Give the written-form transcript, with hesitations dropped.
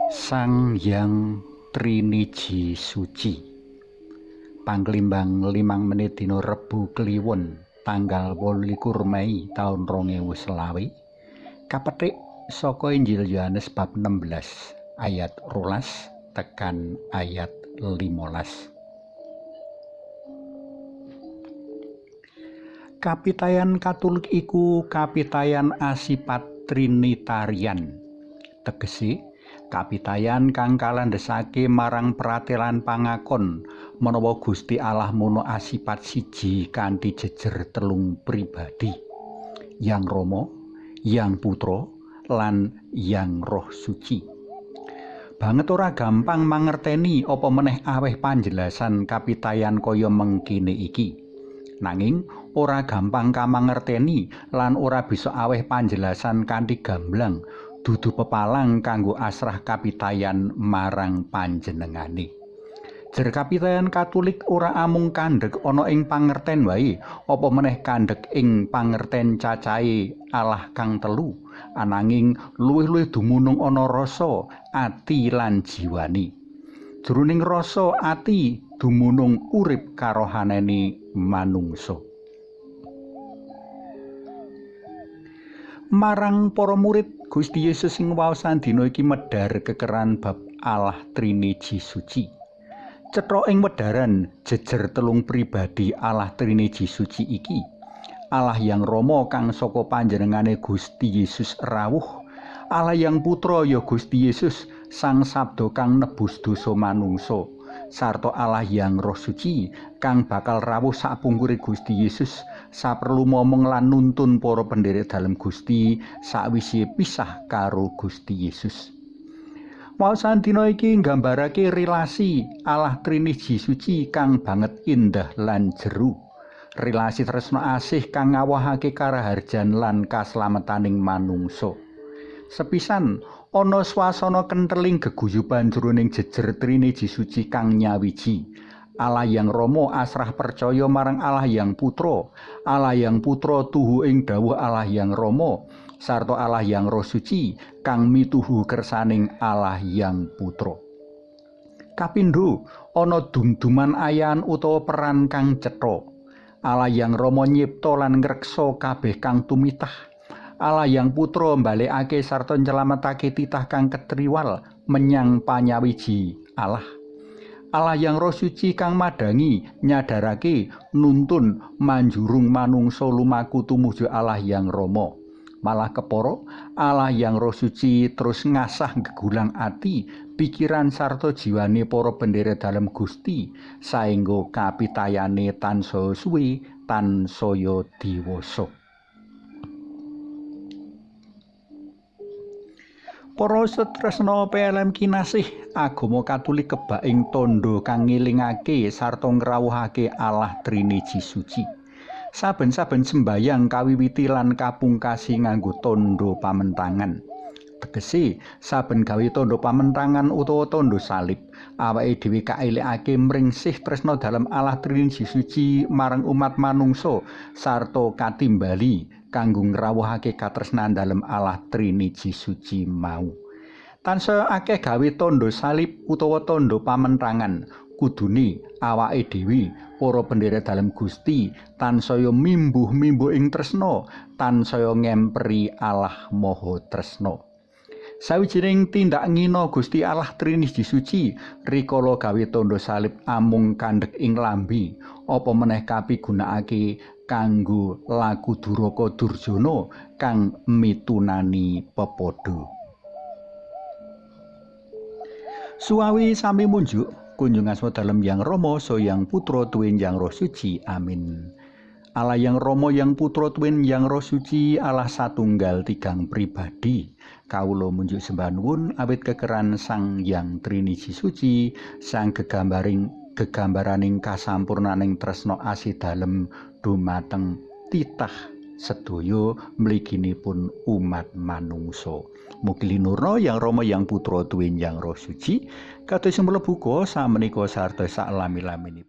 Sang Hyang Triniji Suci. Panglimbang 5 menit dina Rebo Kliwon tanggal 28 Mei taun 2020 kapetik saka Injil Yohanes bab 16 ayat 12 tekan ayat 15. Kapitayan Katolik iku kapitayan asipat Trinitarian. Tegese kapitayan kang kalandhesake marang pratelan pangakon menawa Gusti Allah mono asipat siji kanthi jejer telung pribadi, Yang Rama, Yang Putra, lan Yang Roh Suci. Banget ora gampang mangerteni apa meneh aweh panjelasan kapitayan kaya mengkene iki. Nanging ora gampang kamangerteni lan ora bisa aweh panjelasan kanthi gamblang, dudu pepalang kanggo asrah kapitayan marang panjenengane. Jer kapitayan Katolik ora amung kandhek ana ing pangerten wae, apa meneh kandhek ing pangerten cacahe Allah kang telu, ananging luwih-luwih dumunung ana rasa, ati lan jiwane. Jroning rasa ati dumunung urip karohanane manungsa. Marang para murid Gusti Yesus ing waosan dina iki medhar kekeran bab Allah Triniji Suci. Cetha ing wedharan jejer telung pribadi Allah Triniji Suci iki. Allah Yang Rama kang saka panjenengane Gusti Yesus rawuh, Allah Yang Putra ya Gusti Yesus Sang Sabda kang nebus dosa manungsa, sarta Allah Yang Roh Suci kang bakal rawuh sapungkure Gusti Yesus saperlu momong lan nuntun para penderek dalem Gusti sakwise pisah karo Gusti Yesus. Waosan dina iki nggambarake relasi Allah Triniji Suci kang banget indah lan jeru. Relasi tresna asih kang ngawahake karaharjan lan kaslametaning manungsa. Sepisan ana swasana kenteling geguyuban jroning jejer Triniji Suci kang nyawiji. Allah Yang Rama asrah percaya marang Allah Yang Putra, Allah Yang Putra tuhu ing dawuh Allah Yang Rama, sarta Allah Yang Roh Suci kang mituhu kersaning Allah Yang Putra. Kapindho ana dum-duman ayan utawa peran kang cetha. Allah Yang Rama nyipta lan ngreksa kabeh kang tumitah. Allah Yang Putra mbalekake sarta nyelametake titah kang ketriwal menyang panyawiji Allah. Allah Yang Roh Suci kang madangi, nyadarake, nuntun, manjurung manungsa lumaku tumuju Allah Yang Rama. Malah kepara, Allah Yang Roh Suci terus ngasah gegulang ati, pikiran sarta jiwane para bendera dalem Gusti, saengga kapitayane tansaya suwe, tansaya diwasa. Para setresna PLM kinasih, agama Katolik kebak ing tandha kang ngelingake sarta ngrawuhake Allah Triniji Suci. Saben-saben sembayang kawiwiti lan kapungkasi nganggo tandha pamentangan. Tegese, saben gawe tandha pamentangan utawa tandha salib, awake dhewe kaelekake mringsih tresna dalem Allah Triniji Suci marang umat manungsa sarta katimbali kanggo ngrawuhake katresnan dalem Allah Triniji Suci mau. Tansaya akeh gawe tandha salib utawa tandha pamentangan, kudune awake dhewe para bendera dalem Gusti tansaya mimbuh-mimbuh ing tresna, tansaya ngemperi Allah Maha Tresna. Sawijining tindak ngina Gusti Allah Triniji Suci rikala gawe tandha salib amung kandhek ing lambe, apa meneh kapigunakake kanggo laku duraka durjana kang mitunani pepadha. Suwawi sami munjuk kunjung asma dalem Yang Rama, so Yang Putra tuwin Yang Roh Suci. Amin. Allah Yang Rama, Yang Putra tuwin Yang Roh Suci, Allah satunggal tigang pribadi. Kawula munjuk sembah nuwun awit kekeran Sang Hyang Triniji Suci, sang gegambaraning kasampurnaning tresna asih dalem dumateng titah sedaya mliginipun umat manungsa. Mugi linurna Yang Rama, Yang Putra tuwin Yang Roh Suci, kados mlebu uga samenika sarta saklami-laminipun.